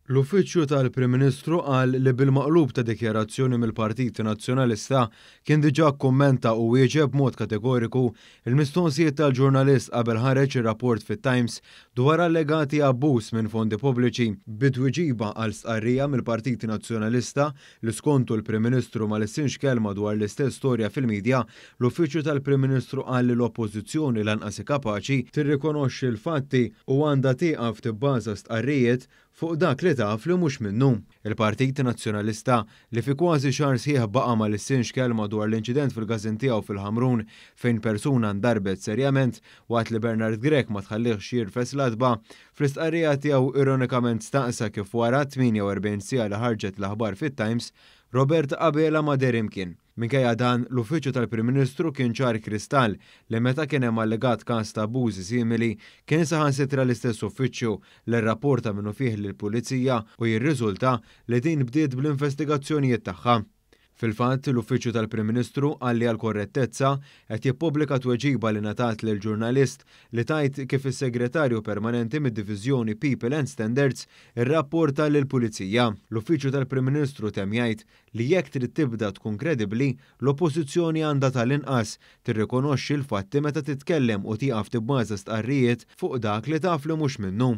L-Uffiċċju tal-Prim Ministru qal li bil-maqlub ta' dikjarazzjoni mill-Partit Nazzjonalista kien diġà kkummenta u wieġeb b'mod kategoriku l-mistoqsijiet tal-ġurnalist qabel ħareġ ir-rapport fit-Times dwar allegati abbuż minn fondi pubbliċi. Bi tweġiba għal stqarrija mill-Partit Nazzjonalista li skontu l-Prim Ministru ma lissinx kelma dwar l-istess storja fil-midja, l-Uffiċċju tal-Prim Ministru qal li l-Oppożizzjoni lanqas hi kapaċi tirrikonoxxi l-fatti u għandha tieqaf tibbaża stqarrijiet fuq dak li taf li mhux minnu. Il-Partit Nazzjonalista, li fi kważi xahar sħiħ baqa' ma lissinx kelma dwar l-inċident fil-każin tiegħu fil-Ħamrun fejn persuna ndarbet serjament waqt li Bernard Grech ma tħallihx jirfes l-għatba, fl-istqarrija tiegħu ironikament staqsa kif wara 48 siegħa li ħarġet l-aħbar fit-Times, Robert Abela ma deher imkien. Minkejja dan, l-Uffiċċju tal-Prim Ministru kien ċar kristall li meta kien hemm allegat każ ta' abbużi simili, kien saħansitra l-istess uffiċċju li rrapporta minnufih lill-Pulizija u jirriżulta li din bdiet bl-investigazzjonijiet tagħha. Fil-fatt, l-Uffiċċju tal-Prim Ministru qal li għall-korrettezza qed jippubblika tweġiba li ngħatat lil ġurnalist li tgħid kif is-Segretarju Permanenti mid-Diviżjoni People and Standards irrapporta lill-Pulizija. L-Uffiċċju tal-Prim Ministru temm jgħid li jekk trid tibda tkun kredibbli, l-Oppożizzjoni għandha tal-inqas tirrikonoxxi l-fatti meta titkellem u tieqaf tibbaża stqarrijiet fuq dak li taf li mhux minnu.